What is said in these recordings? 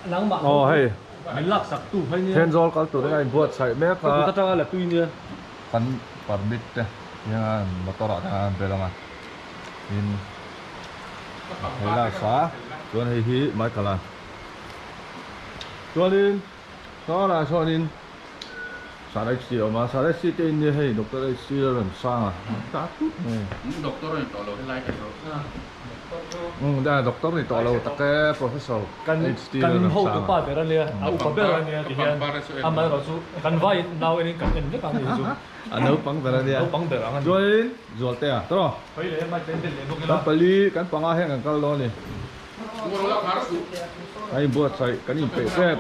Aw hei Min lak sak tu phei nia. Thenzawl kal turin a inbuatsaih mek a. Ka kut atanga la tui nia. Kan permit te hian motor ah te khan an bel ang a, tin hei lak a chuan hei hi Michael a chuanin sawlaiah sawnin Sir HC a awm a, Sir HC te in nia hei Doctor HC a rawn sang a, an ta tut mai. Doctor a ni tawh lo helai ka hre Umm doctor ni tawh lo tak e Professor HT Kan a rawn hotu sang a. pa ber a nia, a upa ber a nia ti hian amaherawh chu kan vai nau enin kan en vek a ni chu. A naupang ber a nia. Naupang ber ang a ni. Chuanin Zualtea tawh. Hei leh mic te in bel leh bawk ila. Kan pali kan panga hian kan kal dawn a ni. Kan inbuatsaih kan inpeih tep.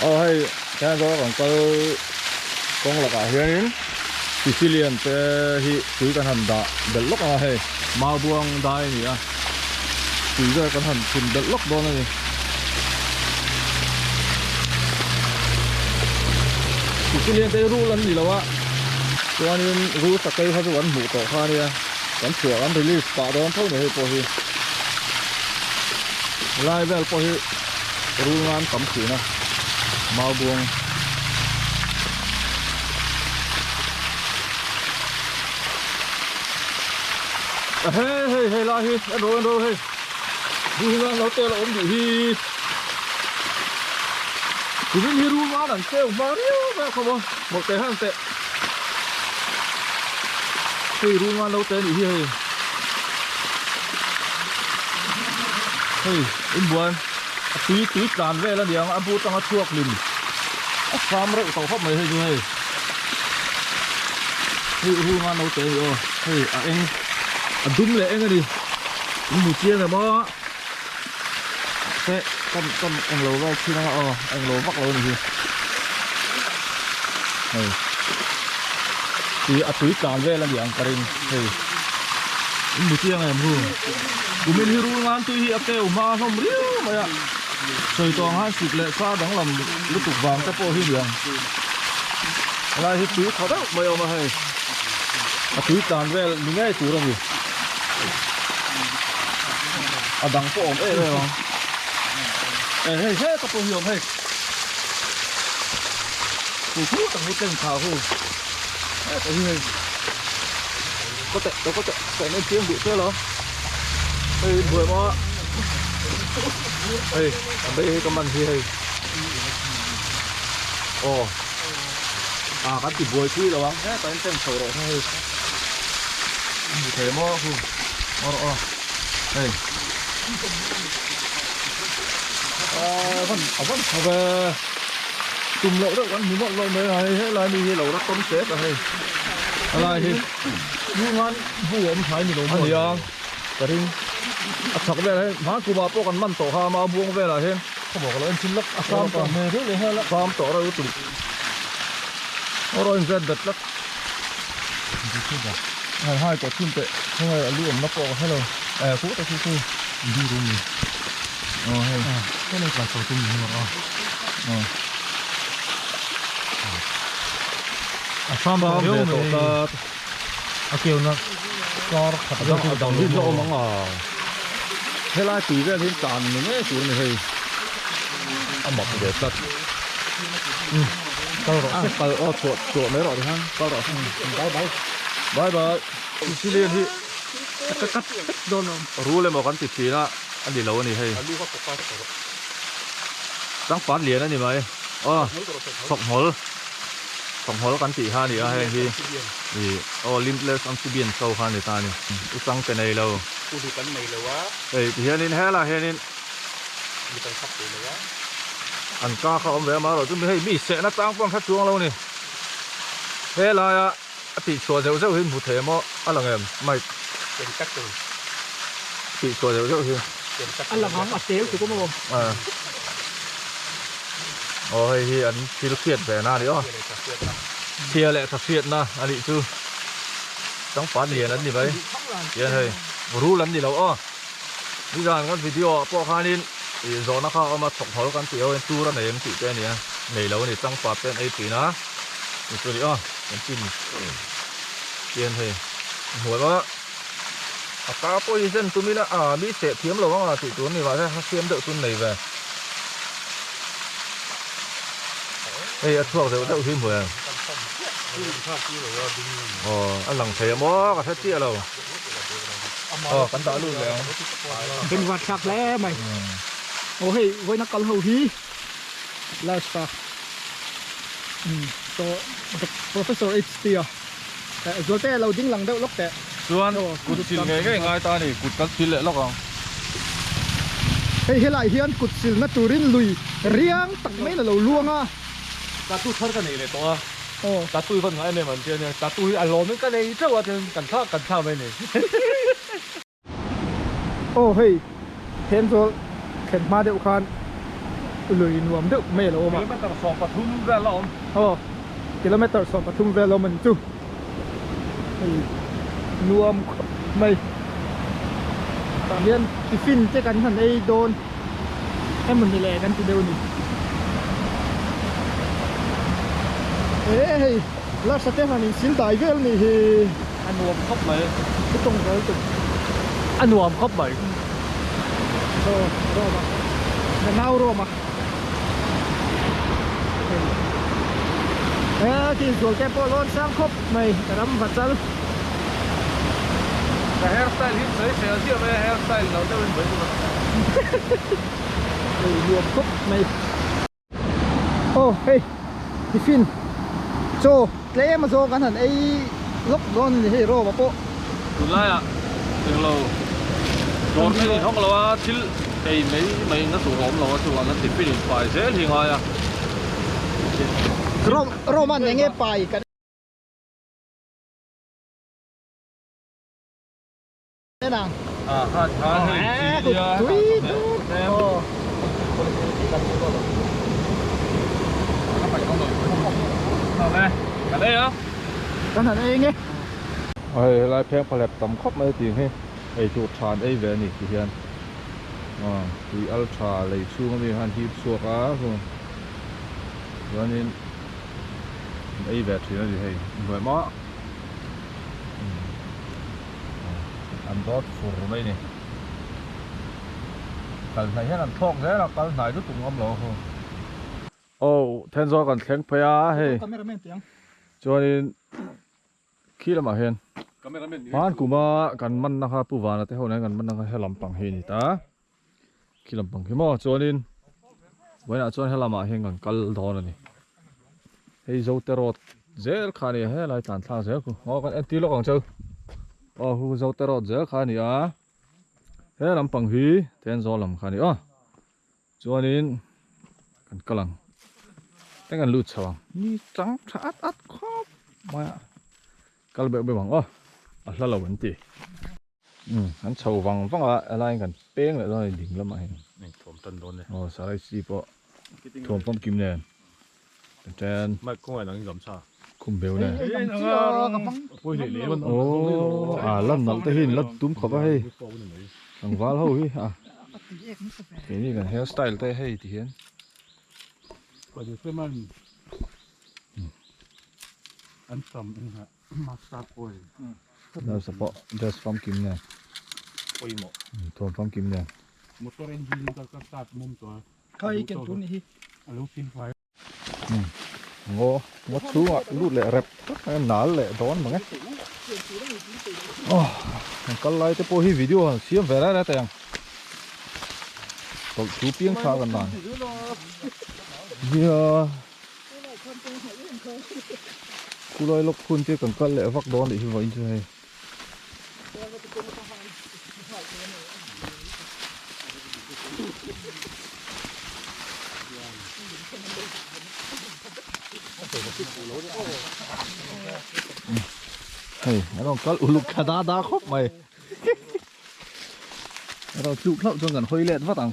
Aw hei Thenzawl kan kal kawng lakah hianin Sicilian te hi tui kan han dah belh lawk ang a hei Maubuang dai a ni a tui vel kan han chhun belh lawk dawn a ni. Sicilian te hi rul an ni lo a chuanin rul sakei kha chu kan hmuh tawh kha a nia kan chhuah kan release pah dawn tho mai hei pawh hi lai vel pawh hi. Rul ngan tam thin a mau buang hei hei hei lai hi en ro en ro hei rul ngan lo tel a awm duh hi kumin hi rul ngan an keu hma riau mai a khawm aw mawlh teh han teh hei rul ngan lo te anih hi hei hei inbuan a tui tui tlan vel a niang a bu tanga chhuak hlim a sam reuh tawh khawp mai hei chu hei hei rul ngan lo te a ni aw hei a eng a dum leh eng a ni in hmu chiang em aw te kan kan englo vel thin anga aw englo vak lo a ni hi hei tui a tui tlan vel a ni ang ka ring hei in hmu chiang em hu kumin hi rul ngan tui hi a keu hma hlawm riau mai a sawi tawh ang han sik leh sa danglam lutuk vang te pawh hi ni ang helai hi tui tha deuh mai a awm a hei a tui tlan vel ni ngei tur a ni. A dang pawh awm em em ang. E hei heta pawh hi awm hei. Hu hu tak hi tleng thla hu. Heta hi hei. Có tệ, đâu có tệ, tệ nên chiếm bị thế lo. Hei buổi mà. Hei, ở đây cái màn hi hei. Ồ. À, cái chỉ buổi thui lo ang. Heta in tleng chho rawh hei. Hmu thei maw hu maw rawh aw hei a van a van tha ve tum loh deuh kan hmu mawlh lo mai a hei helai mi hi lo la tawm tek a hei helai hi Lungan bu awm thlai ni lo maw a nia ka ring a chhak vel hei hma kumah pawh kan man tawh kha a buang velah hian khawmawh ka lo en chin lawk a sam tawh hmel riau leh nghal a sam tawh reuh lutuk Aw in zet bet tlat Hai hai tawh chhun teh khawngaih a lu awmna pawh ka hre lo eh khu ta khu khu Di rum ni Aw hei Hei lai tlai chho tum ni hmawr a Aw A sam tawh riau mai a keu na kar khat a dang a dang hi awm ang a helai tui vel hi tan ni ngei tur a ni hei a mak ve tlat kal rawh se kal aw chhuah chhuah mai rawh tikhan kal rawh se bye bye bye bye Sicilian hi ka kat vek dawn awm rul emaw kan ti thin a a ni lo a ni hei changpat lian a ni mai aw chhawk hmawlh chhawk hmawlh kan tih kha a ni a heng hi ih aw limbless amphibian show kha a ni ta a ni u changte nei lo hei tihianin helaiah hianin An ka kha awm ve a marawh chu hei mi sehna tang pawh an hre chuang lo a ni. Helaia a tihchhuah zeuh zeuh hi hmu thei emaw a lang em mic tihchhuah zeuh zeuh hi. A lang ang a tel tuk awm aw. Aw hei hi an thil hriat ve na a ni aw. Chhia leh tha hriatna a nih chu. Changpat lian an ni mai. Tihian hei rul an ni lo aw. Nizan kan video ah pawh khanin ih zawhna kha a awm a chhawk hawl kan tih ho hian tur a nei em tih te a ni a, nei lo a ni changpa te an ei thin a ni chu a ni aw kan chin hian hei a hmuh a a ka pawh hi zen tum ila ah mi seh thiam lo ang a tih tur a ni mahse a siam deuh chu an nei ve. Hei a chhuak deuh deuh hi hmu em? Aw a lang thei a maw ka hre chiah lo. Aw kan dah lut leh ang. Kan vat thlak hle mai. Aw hei vawiina kal ho hi last a so Professor HT a Zualte lo ding lang deuh lawk teh. Chuan kut sil ngei ngei ngai ta a ni, kut kan sil leh lawk ang. Hei helai hian kut silna turin lui riang tak maiin a lo luang a. Tattoo thar ka nei leh tawh a, tattoo hi van ngah em em an ti a nia, tattoo hi a lawmin ka nei teuh a chuan kan thlak kan thlak mai a ni. Aw hei Thenzawl thlen hma deuh khan lui nuam deuh mai a lo awm a. Kilometer 13 vel a awm. Aw kilometer 13 vel a awm a ni chu. Hei nuam khawp mai. Tah hian tiffin te kan han ei dawn emaw ni le kan ti deuh a ni. E hei last te han insil dai vel a nih hi. A nuam khawp mai. Ka tawng zel tum. A nuam khawp mai. Aw Roma. Ka nau Roma. He khi zual te pawh lawn sang khawp mai ka ram va chal. Ka hair style hi sawi fel chiah mai a hair style lo deuhin vawi chu ka Hei nuam khawp mai. Aw hei tiffin chaw tlem a zawk an han ei lawk dawn a ni hei Roma pawh. Tunlaiah englo dawr thil in hawng lo a thil ei mai mai na tur a awm lo a chuvang an tiffin in pai zel hi ngai a. Roma eng nge pai kan. En ang. Ah kha kha hei chi nia. Tui tui. Aw. Kan ei a. Kan han ei nge. Hei helai pheng phalep tam khawp mai tih hi ei tur tha an ei ve a ni ti hian tui al tha lei chhung ami khan hip chhuak a chuanin an ei ve thin a ni hei hmuh maw. An dawt fur mai ni. Kal hnai hian an thlawk zel a, kal hnai lutuk ngam lo ho. Aw, Thenzawl kan thleng phei a hei. Chuanin khi lamah hian hman kuma kan manna kha Pu Vana te ho nen kan manna kha he lampang hi a ni ta. Khi lampang khi maw chuanin vawiinah chuan helamah hian kan kal dawn a ni. Hei Zote road zel kha a ni a helai tlan thlak zel khu aw kan entir lawk ang cheu aw hu Zote road zel kha a ni a he lampang hi Thenzawl lam kha a ni aw chuanin kan kal ang eng an lut chho ang ni chang tha at at khawp mai a kal beuh beuh ang aw a hla lo an ti. Umm an chho vang vang a helaiin kan peng leh dawn a ni ding lamah hian Eng thuam tan dawn e. Aw sarai chi pawh thuam famkim nen ten Mike khawngaih nang in gamchha. Khum beu nen. Aw a lan nalh te hi in la tum khawp a hei tlangval ho hi a keini kan hair style te hei ti hian. An tam engah. Nurse pawh dress famkim nen pawimawh thuam famkim nen motor engine ka ka start mum tawh a khai ken tur ni hi alo feel fai ngaw ngaw chhungah lut leh rep tak mai a nal leh dawn mang e aw kan kal lai te pawh hi video han siam ve lai lai ta ang tawlh thu piang tha kan dan nia. Khulai lawk hun te kan kal leh vak dawn leh hi vawiin chu hei. Hei a rawn kal uluk thla da da khawp mai. A rawn tluk hlauh chuan kan hawi let vat ang.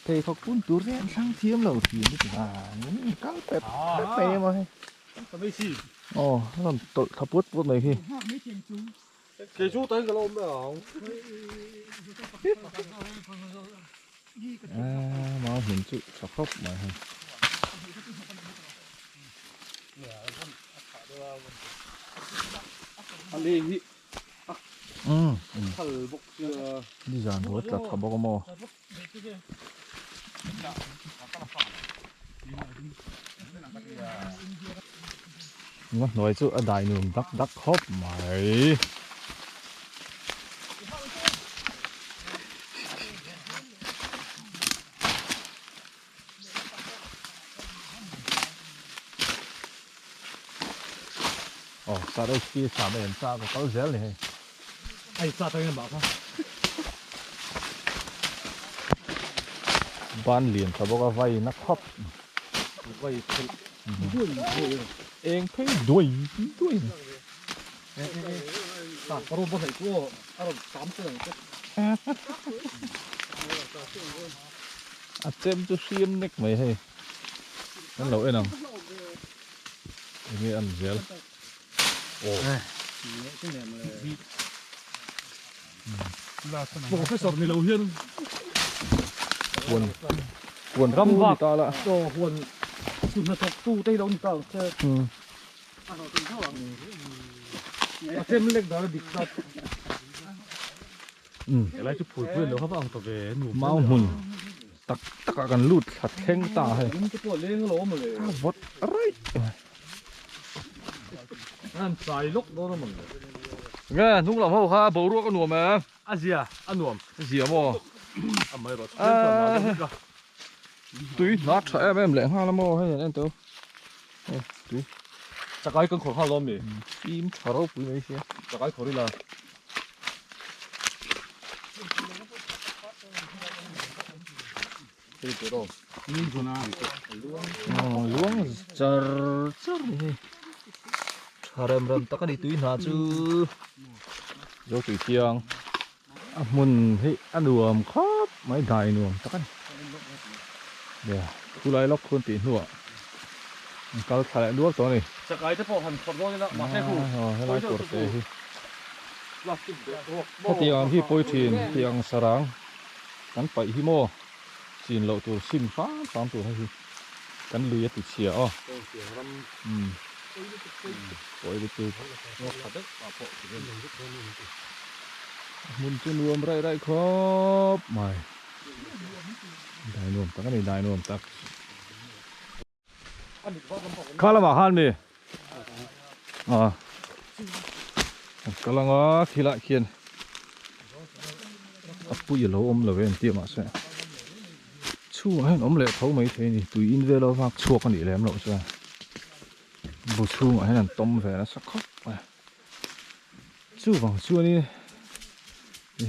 Pheikhawk pun tur hian thlang thiam lo thin lutuk a kal pep pep mai emaw hei aw a rawn tawlh thla puat puat mai khi a mau hmun chu tha khawp mai hei. Umm nizan rual tla tha bawk a maw. Ngaw hnuai chu a dai nuam dak dak khawp mai. Aw sir HP sa mai an chak a kal zel ni hei. Ai cha tangin a mah kha. Ban lian tha bawk a vai na khawp. Vai phelh. Eng phei duai duai. A chem chu hriam nek mai hei kan lo en ang enge an zel aw Professor ni lo hian huan huan ram vak ta la huan hnathawk tu te hi lo ni ta ang che. A chem lek dan a dik tlat. Helai chu phul pui an lo hap ang ta ve nuam. Mau hmun tak tak ah kan lut thla thleng ta hei. Lung te pawh a leng alawm mawle. A vawt raih mai. An chai lawk dawn a mawle. Nge hnung lam ho kha boruak a nuam em? A zia a nuam. A zia maw? A mai rawh tlem chuan a deuh vek a. Tui hna tha em em leh nghal a maw hei an en tawh. Hei tui. Chakai kan khawrh nghal dawn mi? Fim tha ropui mai sia. Chakai khawrh ila. Hei teh rawh. Aw luang char char ni hei. Tha rem rem tak a ni tui hna chu. Zo tui thiang. A hmun hi a nuam khawp mai dai nuam tak a ni. Nia khulai lawk khun tih hnuah an kal thla leh nual tawh a ni. Chakai te pawh han khawrh dawn ila mahse khu helai kawr te hi hetiang ang hi pawi thin hetiang sarang kan paih hi maw chin loh tur sim hram hram tur hei hi kan lui a ti chhia aw. Pawi lutuk. Hmun chu nuam raih raih khawp mai. Dai nuam tak a ni, dai nuam tak. Kha lamah khan mi. A. Ka langa thilah khian a pui a lo awm lo e an tih mahse chhungah hian awm leh tho mai thei a ni tui in vel a vak chhuak a nih lem loh chuan bu chhungah hian an tawm ve nasa khawp mai. Chuvang chuanin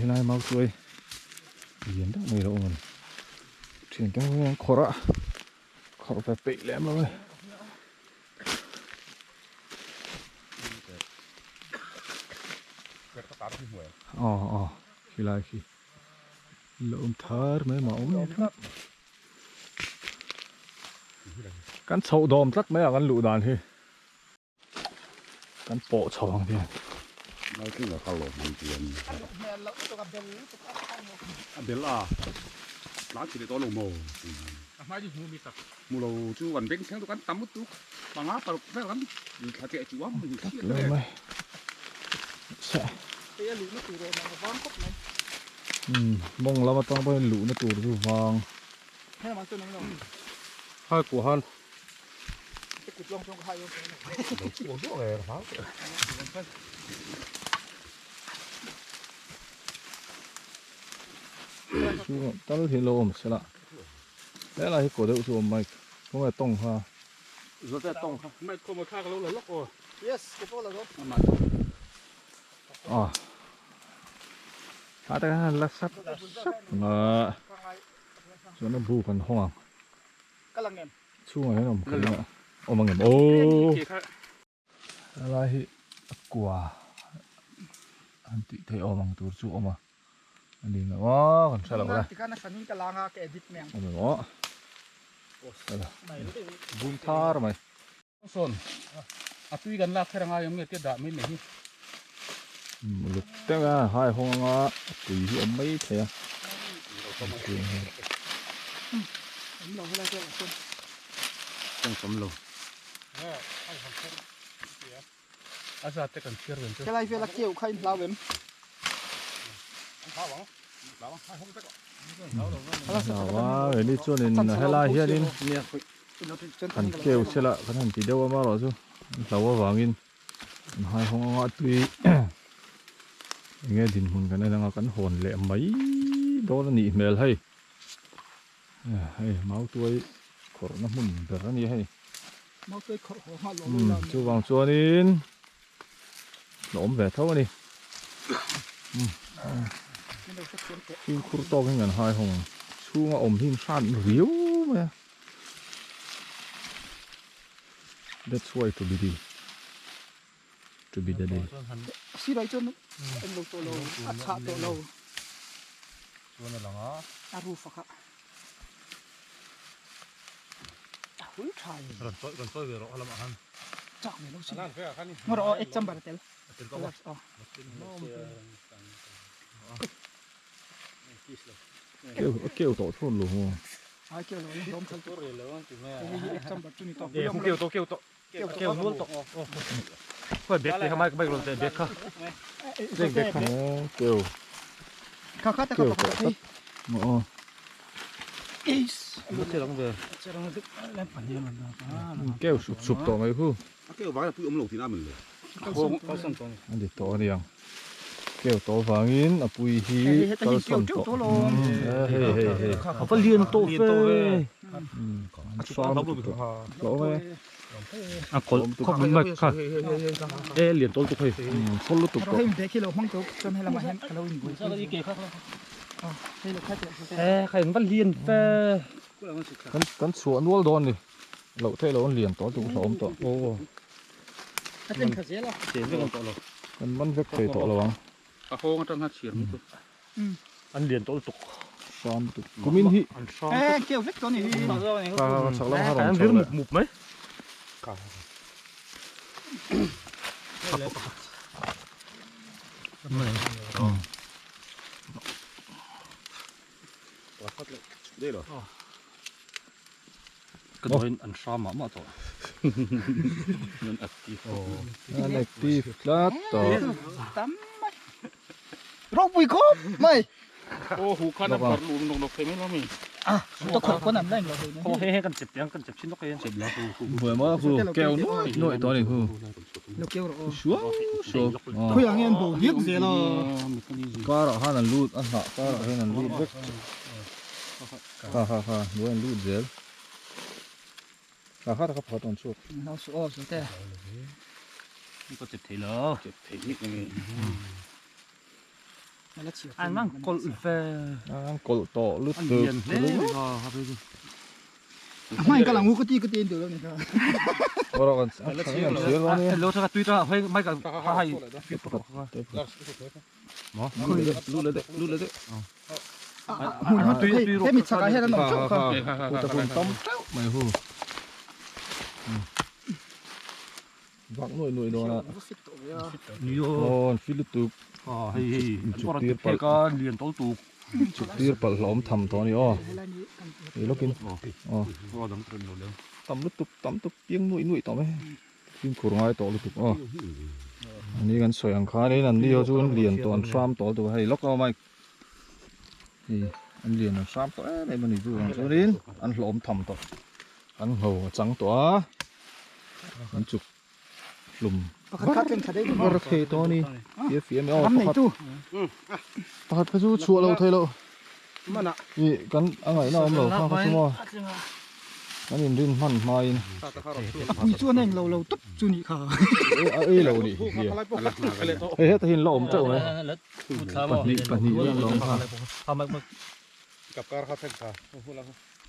helai mau chuai lian deuh mai lo awm a ni. Thiante ho hian khawrh a khawrh ve peih lem lo e. Aw aw khilai khi la awm thar mai mah awm tlat. Kan chhoh dawm tlat mai a kan luh dan hi. Kan pawh chho ang hian. Mawng lam atang pawhin luhna tur chu vang. Hai kuah han. Chhungah tal hi lo awm se la helai hi kaw deuh chu awm mai khawnge tawng kha a tah te khan la sap sap a chuan a bu kan hawng ang. Chhungah hian awm kha nia awm ang em aw helai hi a kua han tih theih awm ang tur chu awm a a ni lo a kan hre lo le awm em aw bum thar mai. Sawn a tui kan lak kher a ngai awm nge tia dah mai mai hi. Uluk deuh a hai hawng anga a tui hi awm mai thei a. A zat te kan chhiar ve ang chu. Helai vela keuh kha in hlau em? Hlau a ni chuanin helai hianin kan keu sela kan han ti deuh a amaherawhchu an hlau avangin an haihawng anga tui enge dinhmun kan en anga kan hawn leh mai dawn a nih hmel hei hei mautuai khawrhna hmun ber a ni hei chuvang chuanin. a awm ve tho a ni fimkhur tawk hi an hai hawng ang chhunga awm hi hran riau mai a that's why to be the to be the day sirai chuan en lo tawh lo a chhah tawh lo chuan a lang a a roof a kha a hul tha in rawn chawi rawn chawi ve rawh a lamah khan chak ve lo sin ngawr aw ek chamber tel keu keu tawh thun lo maw ai keu lo lawm thal tur ek chamber chu ni tawh keu tawh keu tawh keu nual tawh khawi bag te kha mic mic rawn teh bag kha bag bag kha keu kha kha ta kha pakhat hei aw is keu sup sup tawh mai khu a keu vang pui awm lo tih na min le a ni tawh a niang keu tawh vangin a pui hi kalsawn tawh hei hei hei a va lian tawh ve a chhuak tawh mai a kawlh khawp mai mai kha e lian tawl tuk hei khawl lutuk tawh hei bag hi lo hmang tawh chuan helama hian ka lo in buai hei lo kha teh e kha in va lian fe kan kan chhuah nual dawn ni loh theih loh an lian tawh tuk hlawm tawh aw a tleng kha zel a chen vek an tawh lo kan man vek thei tawh lo ang a hawng atang khan chhiar mai chu an lian tawh lutuk hram lutuk kumin hi an hram e keu vek tawh ni hi kha kha chak lam kha rawn an chho vir leh mup mup mai Ka duhin an hram mah mah tawh. An active. An active tlat tawh. Tam mai. Ropui khawp mai. Aw hu khan an parh luh nawk nawk thei mai lo mi. Ah, ta khawp pawn an la englo thei mai. Aw hei hei kan chep tiang kan chep chin lawk hei. Chep la hu hu. Buai maw hu keu nuai nuai tawh a ni hu. Lo keu rawh aw. Suau suau. Khawi ang nge an bo diak zel a. Karah khan an lut a hnah karah hian an lut vek. Ha ha ha hnuai an lut zel. Ha ha taka pakhat an chhuak. Nau su aw chu te. Ka chep thei lo. Chep thei nik nge. An mang kawlh ve. An kawlh tawh lutuk. An lian hle mai ka ha phei chu. A hmain ka lang u ka ti ka ti in duh lo ni kha. Ora kan an chhiar dawn e. Lo tha tui ta hei mai ka ha hai. Maw? Lut leh deuh lut leh deuh. Hmun hmun tui hei hemi chhakah hian an awm theuh kha. Kut a hun tam teuh mai hu. Vak nuai nuai dawn a. Aw an fit lutuk. Aw hei hei an pawh rawn phek a lian tawl tuk. Chuk tir palh hlawm tham tawh a ni aw. Ei lawkin aw. Tam lutuk tam tuk piang nuai nuai tawh mai. Fimkhur ngai tawh lutuk aw. Ani kan sawi ang khanin an ni ho chu an lian tawh an hram tawh lutuk a hei lawk a mike hei an lian an hram tawh em em a ni chu ang chuanin an hlawm tham tawh an ngho a chang tawh a an chuk hlum var thei tawh a ni fia fia mai aw pakhat pakhat kha chu chhuah lo thei loh ih kan a ngaihna awm lo kha kha chu maw. Kan inrin hman hmain. A pui chuan a englo lo tawp chu nih kha. A ei lo nih hi. Hei heta hian la awm teuh mai. Pahnih pahnih vel la awm kha.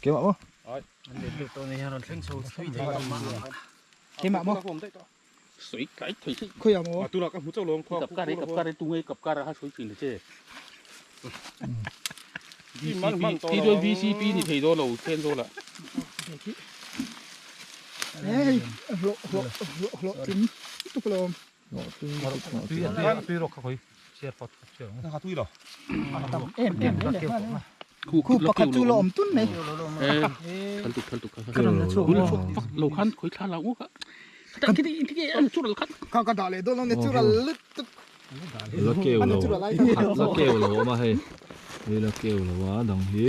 Keimah maw? Keimah maw? Sui kai thei thei. Khawiah maw? Tuna ka hmu chauh lo ang khaw. Kapkar kapkar tu nge kapkar ha sui thin che. Ti chuan VCP ni thei dawn lo then zo la. Hei hlawh hlawh hlawh hlawh tling tuk lo. Tui tui rawk kha khawi chhiar phawt chhiar ang. Kha tui lo. Em em mai le. Khu pakhat chu lo awm tun mai. Thal tuk thal tuk kha. Ka rawn la chhuak maw? Lo khan khawi thla la u kha. Kha ti ti an chural khan. Kha ka dah leh dawn lo natural lutuk. La keu lo khat la keu lo awm a hei hei la keu lo a dang hi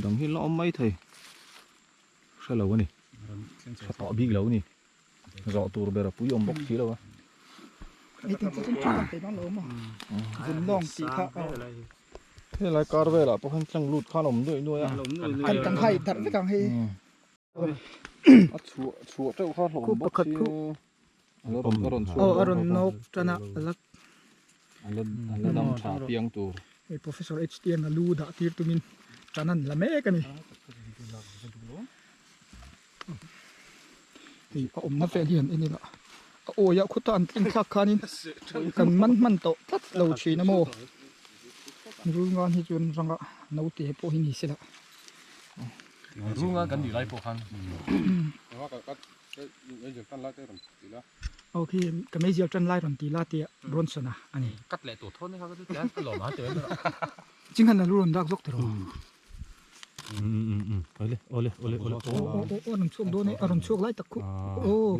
dang hi la awm mai thei hre lo a ni hre tawh bik lo a ni zawh tur ber a pui awm bawk si lo a. Helai kar velah pawh hian tlang lut khan awm nuaih nuaih a. Kan hai darh vek ang hei. A chhuah chhuah teuh kha hlawm bawk si a rawn chhuah aw a rawn nawk tan a a la a la a la dam tha piang tur hei professor HTN a lu dah tir tumin tan an la mek a ni hei a awmna vel hi han en ila a awi ah khuta an tling thlak khanin kan man hman tawh tlat lo thin a maw rul ngan hi chuan ranga naute pawh hi ni sela. Runga kan nih lai pawh khan. Aw khi ka meizial tan lai rawn ti la tia Bronson a ani. Cut leh tur thawn kha ka chu tia ka lawm a ti mai mai. Ching han a lu rawn dak zawk tiraw. Ole ole ole ole. Aw aw aw a rawn chhuak dawn e a rawn chhuak lai tak khu. Aw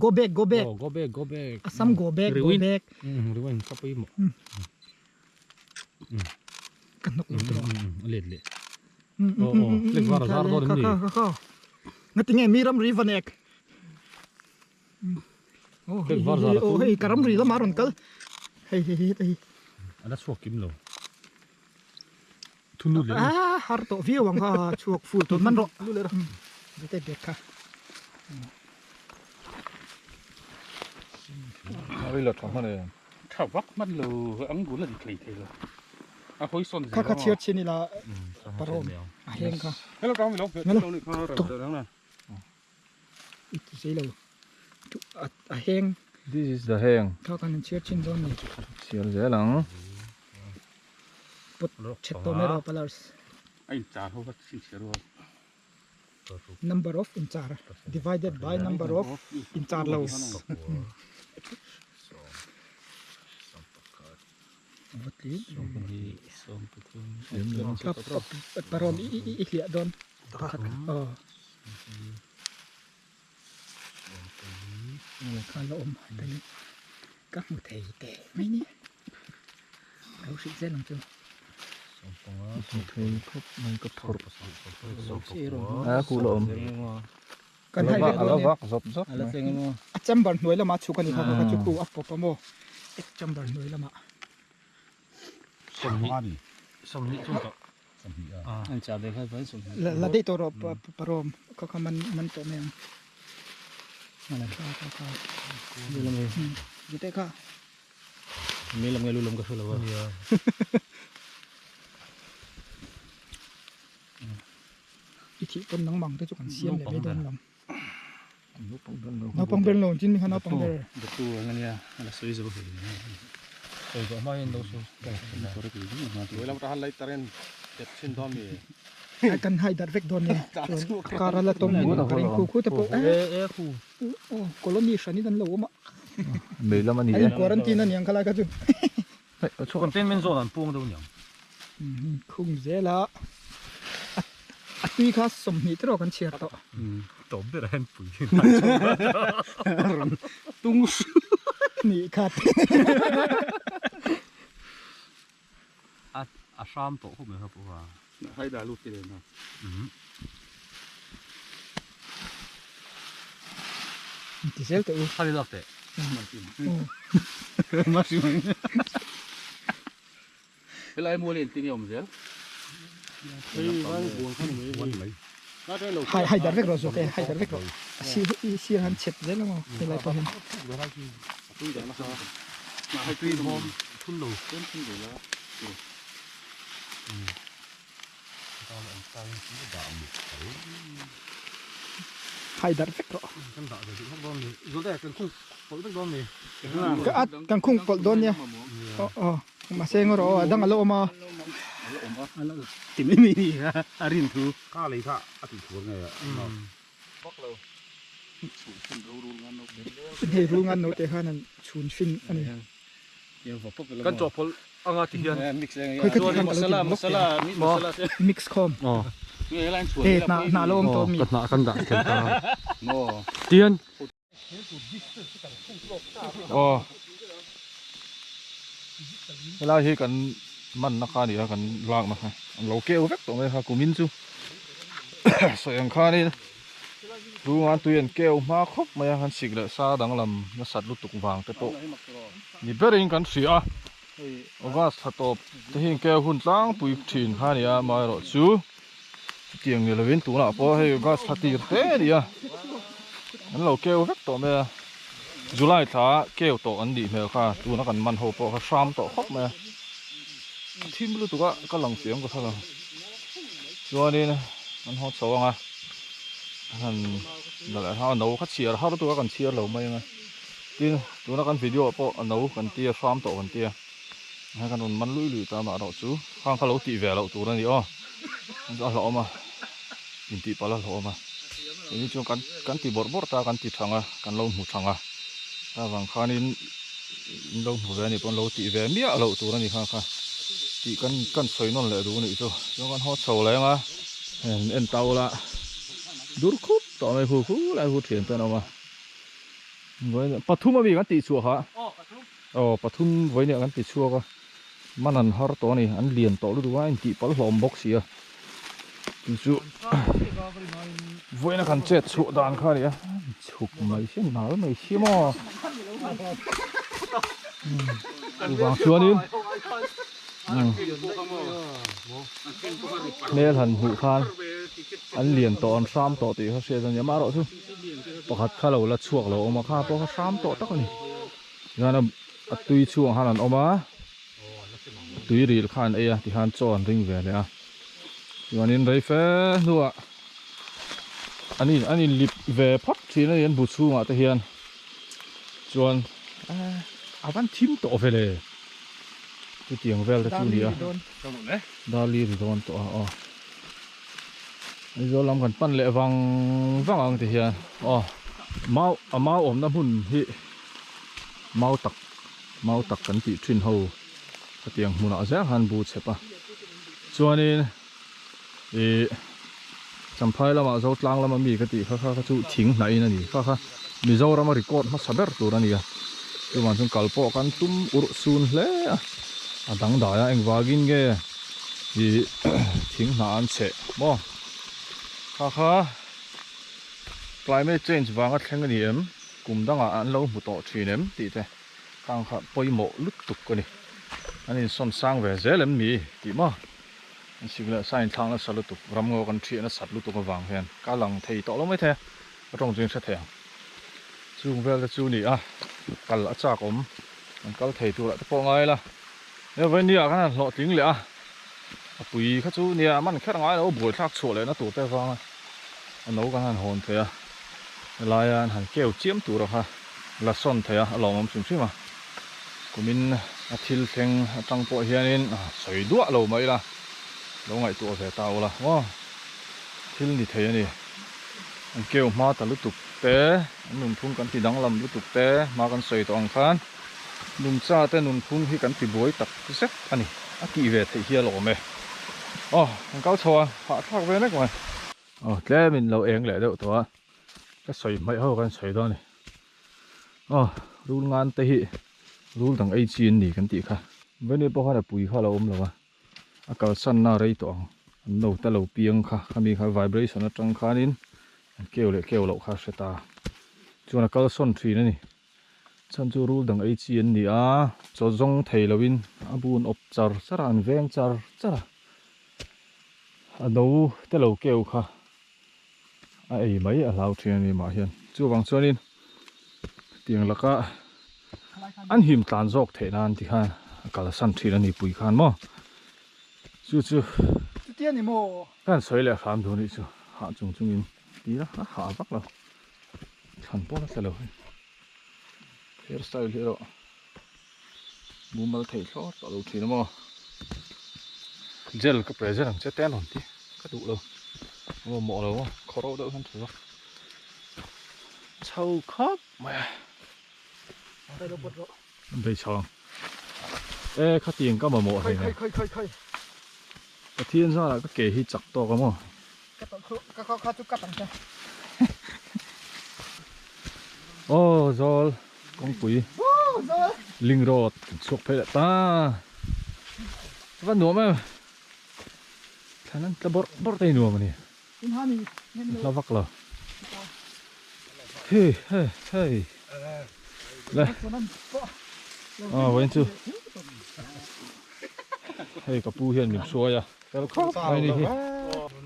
go back go back. Go back go back. Assam go back go back. Rewind ka pawimawh. Ka hnawk lo tiraw. A let leh. Aw aw lek var a zar dawn em ni? Kha kha kha. Ngati nge mi ramri va nek. Aw hei hei aw hei ka ramri lamah a rawn kal. Hei hei hei hei. A la chhuak kim lo. Thun lut leh. Ah har tawh viau ang kha chhuak full tawh man rawh. Lu leh rawh. Zete bag kha. Ri la tha hman em. Tha vak hman lo ang bul a ni thei thei lo a hawi sawn zel Kha kha chhiar chhin ila parawm a heng kha. Hello tang mi lo phe lo ni kha ram ta rang na. I ti sei lo a heng. This is the heng. Kha kan chhiar chhin dawn ni. Chhiar zel ang. Pot chet tawh mai rawh palars. A in char ho kha chhin chhiar ho. Number of inchar divided by number of inchar lo. Parom i i hliah dawn pakhat aw kha la awm ka hmu thei teh mai ni ka lo hrilh zel ang chu. Thei khawp mai ka phawrh a ku la awm Kan hai ve a la dawn vak zawp zawp mai a chamber hnuai lamah chhuk a ni kha kha chu khu a pawp a maw ek chamber hnuai lamah la daih tawh rawh parawm kha kha man man tawh mai ang kha kha kha kha. Mi lam nge lu lam ka hre lo a. Nia. I thih pawn nangmang te chu kan siam leh mai dawn lam. Naupang ber lo. Naupang ber lo chin mi kha naupang ber. Datu ang ania a la sawi zo hle. Sawi zawh hma hian lo sawi. Loi lam ta han lai taren tep chin dawn mi. Kan hai darh vek dawn nia. Chuan a kar a la tawm ka ring khu khu te pawh. E e khu. Aw colony hranin an lo awm a. Mei lam a ni e. An in quarantine a niang khalai kha chu. Containment zone an puang deuh niang. Khung zel a. A tui kha 20 te rawh kan chhiar tawh. Tawp ber a hian pui. Tung nih khat. A a hram tawh khawp mai kha pawh a. Hai dah lut ti na. Ti zel teh u. Thari lak teh. Helai mual hi engtin nge awm zel? Hai hai dar vek rawh zawk e, hai dar vek rawh. A sir i sir han chep zel ang aw helai pawh hian. Hai darh vek rawh. Ka at kan khung pawlh dawn nia. Aw aw mahse eng erawh aw a dang a la awm a. Hei rul ngan naute khan an chhun fin a ni. Kan chawhpawlh anga ti hian. Khawi kha ti khan ka lo ti bawk teh a. Mix khawm. Hei hnah hnah lo awm tawh mi. Ka hnah kan dah thei ta. Tihian. Aw. Helai hi kan manna kha a ni a kan lakna kha an lo keu vek tawh mai kha kumin chu sawi ang khanin runga tui an keu hma khawp mai a kan sik leh sa danglam nasat lutuk vang te pawh ni berin kan hria a August thla tawp te hi keu hun tlangpui thin kha a ni a amaherawhchu chutiang ni lovin tunah pawh hei August thla tir te a ni a an lo keu vek tawh mai a July thla keu tawh an nih hmel kha tuna kan man ho pawh kha hram tawh khawp mai a a thim lutuk a ka lang chiang ka hre lo chuanin an haw chho ang a an han a no kha chhiar har lutuk a kan chhiar lo mai ang a. Tin, tuna kan video ah pawh a no kan tia, hram tawh kan tia, hei kan rawn man lui lui ta mah erawh chu khang kha lo tih ve loh tur a ni aw, a hlauhawm a, intih palh a hlauhawm a, keini chuan kan kan ti bawrh bawrh ta kan ti thang a, kan lo hmu thang a, ta vang khanin in lo hmu ve a nih pawh an lo tih ve miah loh tur a ni khang kha tih kan kan sawi nawn leh duh a nih chu, chuan kan haw chho leng a, heng en tau la dur khup tawh mai khu khu lai khu thian te an awm a. Pathum ami kan tih chhuah kha. Aw pathum vawinia kan ti chhuak a. Man an har tawh a ni. An lian tawh lutuk a, a intih palh hlawm bawk si a. Chu chu vawiina kan chet chhuah dan kha a ni a. Chhuk mai si a, nal mai si maw. Chuvang chuanin hmel han hmuh khan an lian tawh an hram tawh tih kha hriat a ni a. Amaherawhchu Pakhat kha lo la chhuak lo awm a kha pawh kha hram tawh tak a ni chuan a tui chhungah khan an awm a tui ril kha an ei a tikhan chaw an ring ve leh a chuanin rei fe hnuah an in an inlip ve phawt thin a ni an bu chhungah te hian chuan a van thim tawh ve le chutiang vel te chu a ni a dali ri dawn tawh a aw. Aizawl lam kan pan leh vang vang ang ti hian aw mau a mau awmna hmun hi mau tak mau tak kan tih thin ho hetiang hmunah zel khan bu chhep a chuanin ih Champhai lamah Zotlang lama mi ka tih kha kha chu thing hnahin a ni kha kha Mizorama record hmasa ber tur a ni a chuvang chuan kal pawh kan tum urh sun hle a a dangdai a engvangin nge Ih thing hnah an cheh maw kha kha climate change vanga thleng a ni em kum dangah an lo hmu tawh thin em tih te khang kha pawimawh lutuk a ni an insawn sang ve zel em ni tih maw an sik leh sa inthlak nasa lutuk ramngaw kan thiah nasat lutuk avang hian ka lang thei tawh lo mai thei a ka tawng chu in hre thei ang chung vel te chu a ni a kal a chak awm an kal thei turah te pawh ngai la. He vawinia khan han hlawhtling leh a, a pui kha chu nia man kher ngai lo buaithlak chhuah lehna tur te avanga a no kan han hawn thei a, helaia an han keu chiam tura kha la sawn thei a, a lawmawm hrim hrim a, kumin a thil thleng atang pawh hianin sawi duah lo mai ila, lo ngaihtuah ve ta ula maw thil ni thei a ni, an keu hma ta lutuk te, an nunphung kan ti danglam lutuk te hma kan sawi tawh ang khan. Nungcha te nunphung hi kan ti buai tak zet a ni. A tih ve theih hi a lawm e. Aw, kan kal chho a, hahthlak ve mek mai. Aw, tlem in lo eng leh deuh tawh a, ka sawi hmaih ho kan sawi dawn a ni. Aw, rul ngan te hi rul dang ei chi an ni kan tih kha. Veni pawh khan a pui kha a lo awm lo a, a kalsan na rei tawh ang. An no ta lo piang kha, khami kha vibration atang khanin an keu leh keu loh kha a hre ta. Chuan a kalsawn thin a ni. Chhan chu rul dang ei chi an ni a, chaw zawng thei loin a bun awp char char a, an veng char char a, a no te lo keu kha a ei mai a hlau thin a ni mah hian. Chuvang chuanin tiang laka an him tlan zawk theih nan ti khan a kalsan thin a ni pui khan maw. Chu chu Chutia ni maw? Ka han sawi leh hram duh anih chu hah chung chungin ti la a hah vak lo. Thlan pawh la tla lo hei hair style hi erawh mumal thei thlawt tawh lo thin a maw gel ka present ang che te an rawn ti ka duh lo maw mawh lo maw khawro deuh hian tha zawk chho khawp mai a bei chho ang e khatiang ka mamawh hei khai khai khai khai Pathian zarah ka ke hi chak tawk a maw Ka ka kha chu cut ang che. Aw zawl kawngpui. Woo zawl. Link road kan chhuak phei leh ta a va nuam em thlan an tla bawrh bawrh te hi nuam a ni hla vak lo hei hei hei le a vawiin chu hei ka pu hian min hruai a fel khawp mai ni hi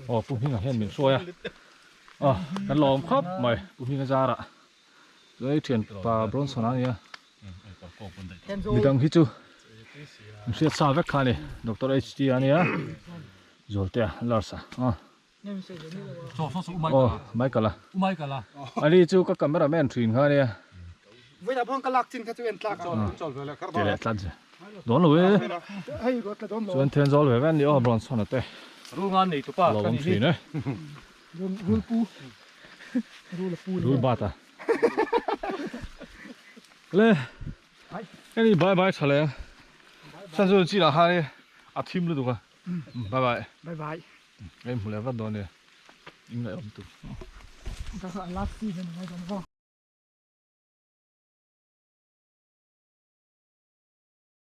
aw pu hminga hian min hruai a aw kan lawm khawp mai pu hminga zarah. Chuan hei thianpa Bronson a nia midang hi chu an hriat sa vek kha a ni Doctor H T a nia Zualtea Lars a aw aw Michael a ani chu ka camera man thin kha a nia ti leh tlat che dawn lo e chuan Thenzawl ve ve an ni aw Bronson a te a lo awm thin e. Rul bat a. Le. Hei bye bye tha le. San chu chi lah khan a thim lutuk a. Bye bye. Bye bye. Hei hmu leh vat dawn nia. In ngaih awm tur. Ka last season ngai dawn vang.